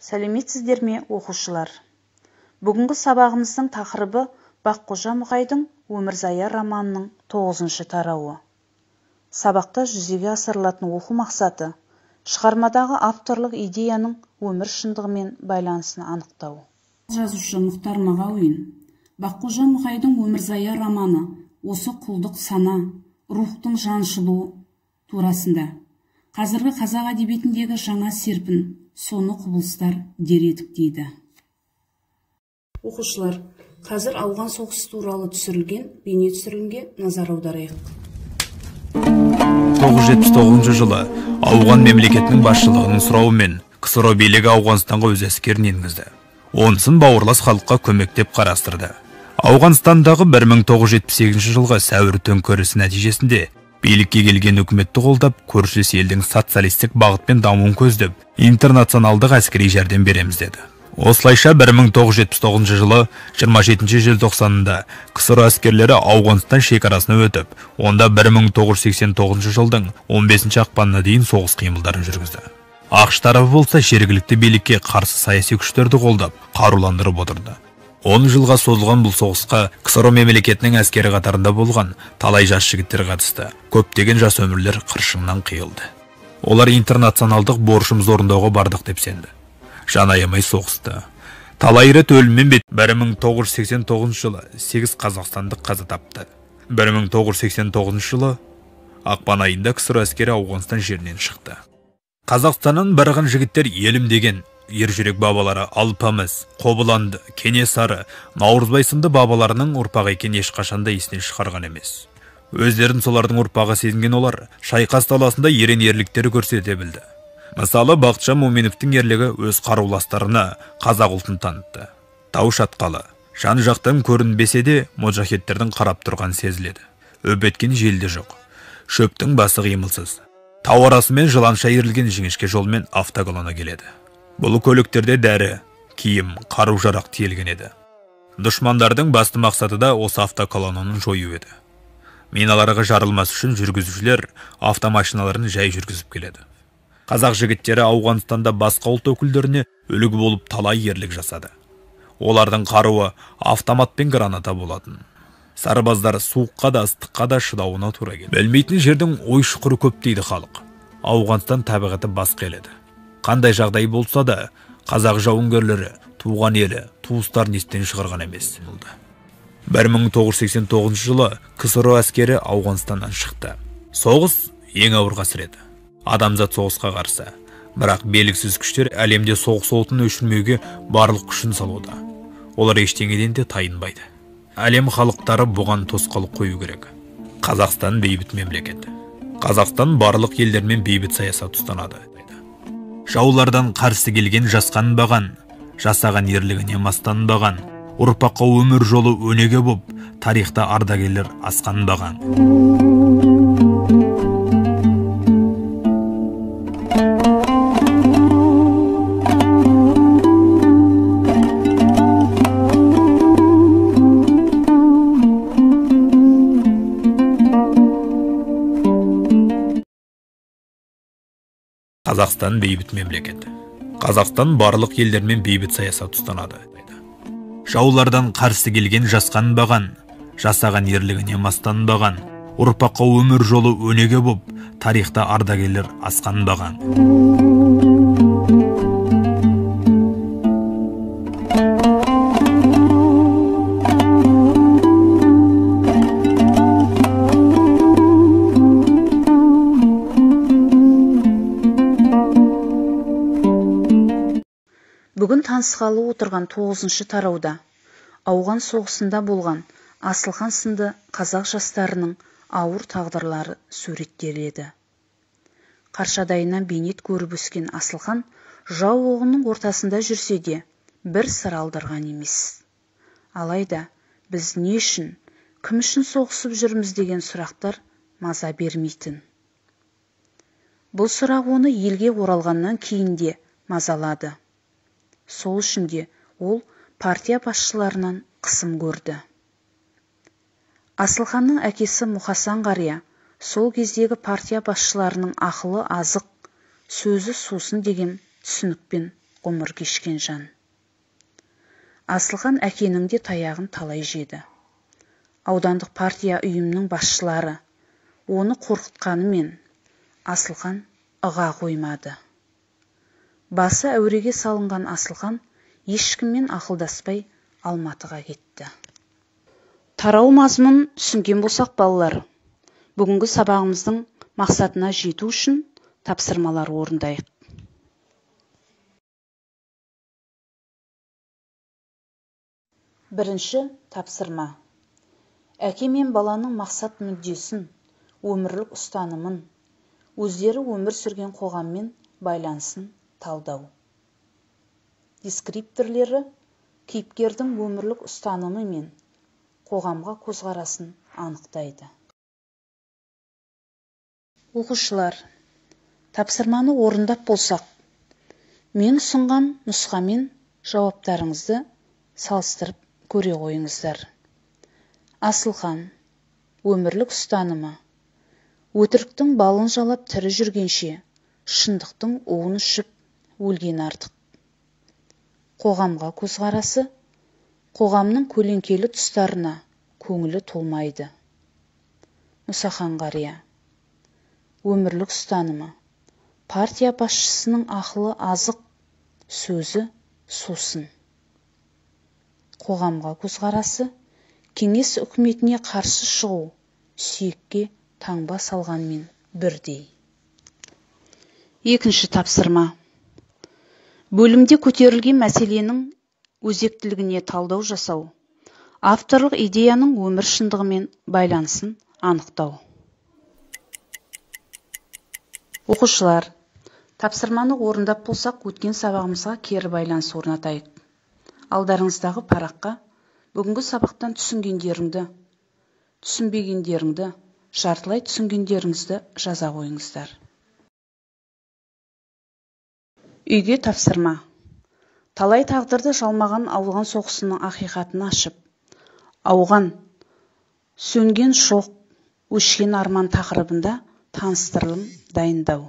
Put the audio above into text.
Сәлеметсіздер ме, оқушылар? Бүгінгі сабағымыздың тақырыбы Баққожа Мұқайдың Өмірзая романының 9-шы тарауы. Сабақта жүзеге асырылатын оқу мақсаты шығармадағы авторлық идеяның өмір шындығымен байланысын анықтау. Жазушы Мұхтар Мағауин Баққожа Мұқайдың Өмірзая романы осы құлдық сана, рухтың жаншылуы турасында. Қазіргі қазақ әдебиетіндегі жаңа серпін, соны құбылыстар дер едік дейді. Оқушылар, қазір ауған соғысы туралы түсірілген бейне түсірілімге назар аударайық. 1979 жылы ауған мемлекетінің басшылығының сұрауымен КСРО билігі Ауғанстанға өз әскерін енгізді. Онысын бауырлас халыққа көмектеп қарастырды. Ауғанстандағы 1978 жылғы сәуір төңкерісі нәтижесінде билікке келген үкіметті қолдап, көршілес елдің социалистік бағытпен дамуын көздеп, интернационалдық әскери жәрдем береміз деді. Осылайша 1979 жылы 27 желтоқсанында КСРО әскерлері Ауғанстан шекарасына өтіп, онда 1989 жылдың 15 ақпанына дейін соғыс қимылдарын жүргізді. АҚШ тарапы болса жергілікті билікке қарсы саяси күштерді қолдап, қаруландырып отырды. 10 жылға созылған бұл соғысқа КСРО мемлекетінің әскері қатарында болған талай жас жігіттер қатысты. Көптеген жас өмірлер қыршыннан қиылды. Олар интернационалдық борышымызды орындауға бардық деп сенді. Жан аямай соғысты. Талай рет өліммен бет 1989 жылы 8 қазақстандық қаза тапты. 1989 жылы ақпан айында КСРО әскері Ауғанстан жерінен шықты. Қазақстаннан барған жігіттер елім деген ержүрек бабалары Алпамыс, Қобыланды, Кенесары, Наурызбай сынды бабаларының ұрпағы екенін ешқашан да есінен шығарған емес. Өздерін солардың ұрпағы сезінген олар шайқас даласында ерен ерліктері көрсете білді. Мысалы, Бақытжан Моминовтың ерлігі өз қаруластарына қазақ ұлтын танытты. Тау шатқалы, жан жақтан көрінбесе де мұжахидтердің қарап тұрған сезіледі. Өп еткен жел де жоқ. Шөптің басы қимылсыз. Тау арасымен жыланша иірілген жіңішке жолмен автоколонна келеді. Бұл көліктерде дәрі, киім, қару-жарақ тиелген еді. Дұшмандардың басты мақсаты да осы автоколоннаны жою еді. Миналарға жарылмас үшін жүргізушілер автомашиналарын жай жүргізіп келеді. Қазақ жігіттері Ауғанстанда басқа ұлт өкілдеріне үлгі болып талай ерлік жасады. Олардың қаруы автомат пен граната болатын. Сарбаздар суыққа да ыстыққа да шыдауына тура келді. Білмейтін жердің ой шұқыры көп дейді халық. Ауғанстан табиғаты басқа ел еді. Қандай жағдай болса да, қазақ жауынгерлері туған елі, туыстарын естен шығарған емес. 1989 жылы КСРО әскері Ауғанстаннан шықты. Соғыс ең ауыр қасірет. Адамзат соғысқа қарсы. Бірақ белгісіз күштер әлемде соғыс отын өшірмеуге барлық күшін салуда. Олар ештеңеден де тайынбайды. Әлем халықтары бұған тосқауыл қою керек. Қазақстан бейбіт мемлекет. Қазақстан барлық елдермен бейбіт саясат ұстанады. Жаулардан қарсы келген жасқанбаған, жасаған ерлігіне мастанбаған, ұрпаққа өмір жолы өнеге боп, тарихта ардагерлер асқанбаған. Қазақстан бейбіт мемлекет. Қазақстан барлық елдермен бейбіт саясат ұстанады. Жаулардан қарсы келген жасқанбаған, жасаған ерлігіне мастанбаған, ұрпаққа өмір жолы өнеге боп, тарихта ардагерлер асқанбаған. Бүгін танысқалы отырған 9-шы тарауда ауған соғысында болған Асылхан сынды қазақ жастарының ауыр тағдырлары суреттеледі. Қаршадайынан бейнет көріп өскен Асылхан жау оғының ортасында жүрсе де бір сыр алдырған емес. Алайда біз не үшін, кім үшін соғысып жүрміз деген сұрақтар маза бермейтін. Бұл сұрақ оны елге оралғаннан кейін де мазалады. Сол үшін де ол партия басшыларынан қысым көрді. Асылханның әкесі Мұқасан қария сол кездегі партия басшыларының ақылы азық, сөзі сусын деген түсінікпен ғұмыр кешкен жан. Асылхан әкенің де таяғын талай жеді. Аудандық партия ұйымының басшылары оны қорқытқанымен Асылхан ыға қоймады. Басы әуреге салынған Асылхан ешкіммен ақылдаспай Алматыға кетті. Тарау мазмұнын түсінген болсақ, балалар, бүгінгі сабағымыздың мақсатына жету үшін тапсырмалар орындайық. Бірінші тапсырма. Әке мен баланың мақсат мүддесін, өмірлік ұстанымын, өздері өмір сүрген қоғаммен байланысын талдау. Дескрипторлері кейіпкердің өмірлік ұстанымы мен қоғамға көзқарасын анықтайды. Оқушылар, тапсырманы орындап болсақ, мен ұсынған нұсқамен жауаптарыңызды салыстырып көре қойыңыздар. Асылхан, өмірлік ұстанымы. Өтіріктің балын жалап тірі жүргенше, шындықтың уын ішіп өлген артық. Қоғамға көзқарасы, қоғамның көлеңкелі тұстарына көңілі толмайды. Мұсахан қария, өмірлік ұстанымы. Партия басшысының ақылы азық, сөзі сусын. Қоғамға көзқарасы, кеңес үкіметіне қарсы шығу, сүйекке таңба салғанмен бірдей. Екінші тапсырма. Бөлімде көтерілген мәселенің өзектілігіне талдау жасау, авторлық идеяның өмір шындығымен байланысын анықтау. Оқушылар, тапсырманы орындап болсақ, өткен сабағымызға кері байланыс орнатайық. Алдарыңыздағы параққа бүгінгі сабақтан түсінгендеріңді, түсінбегендеріңді, жартылай түсінгендеріңізді жаза қойыңыздар. Үйге тапсырма. Талай тағдырды жалмаған ауған соғысының ақиқатын ашып, ауған, сөнген шоқ, өшкен арман тақырыбында таныстырылым дайындау.